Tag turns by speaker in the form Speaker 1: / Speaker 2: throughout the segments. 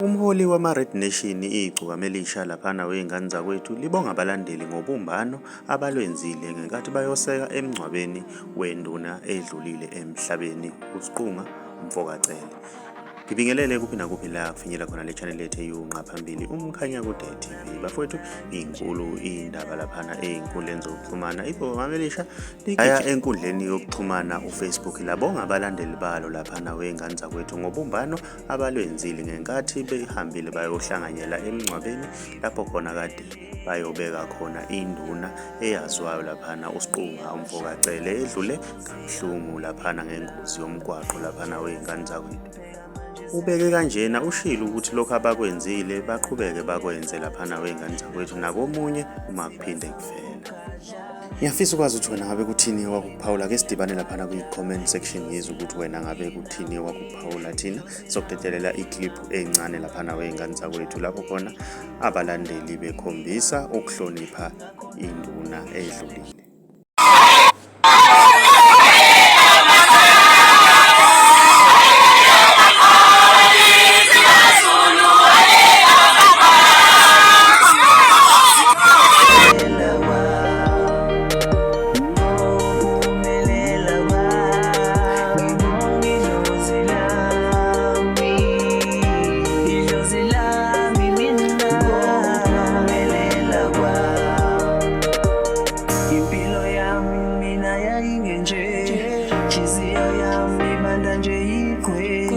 Speaker 1: Umholi wamaRed Nation iGcokama Elisha laphana wey'ngane zakwethu libonga abalandeli ngobumbano abalwenzile ngenkathi bayoseka emngcwabeni wenduna edlulile emhlabeni uSiqunga mfokaCele. Ngibingelele kuphi nakuphi la kufinyela khona le channel yethu eyunqa phambili uMkhanyakude TV. Bafowethu inkulu indaba laphana ey'nkundleni zokuxhumana iGcokama Elisha ligaya enkundleni yokuxhumana uFacebook labonga abalandeli balo laphana wey'ngane zakwethu ngobumbano abalwenzile ngenkathi behambile bayohlanganyela emngcwabeni lapho khona kade bayobeka khona induna eyaziwayo laphana uSiqunga umfokaCele edlule kabuhlungu laphana ngengozi yomgwaqo laphana wey'ngane zakwethu. Ubeke kanjena ushilo ukuthi lokhu abakwenzile baqhubeke bakwenze laphana wey'ngane zakwethu nakomunye uma kuphinde kuvela. Ngiyafisa ukwazi ukuthi wena ngabe kuthini wakuphawula ke sidibane laphana kwi-comment section ngizwe ukuthi wena ngabe kuthini wakuphawula thina sokudedelela iclip encane laphana wey'ngane zakwethu lapho khona abalandeli bekhombisa ukuhlonipha induna edlulile.
Speaker 2: Impilo yami mina yayingenje nhliziyo yami ibanda nje yiqwe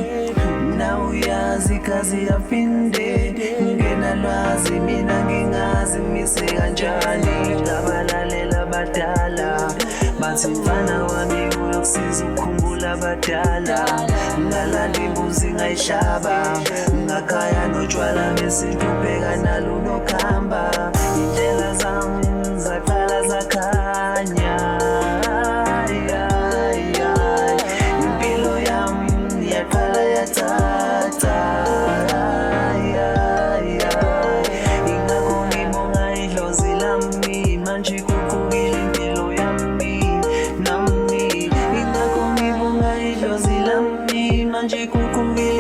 Speaker 2: na uyazi kazi yaphinde ngingenalwazi mina ngingazi mise kanjani ngabalalela abadala bathi mfana wami uyokusiza ukukhumbula abadala ngalala imbuzi ngayihlaba ngakhaya notshwala besintu bheka nalunokhamba indlela zami zaqala zakhanya impilo yami yaqala yacaca ingakho ngibonga idlozi lami manje iguqukile impilo yami nami ingakho ngibonga idlozi lami manje iguqukile.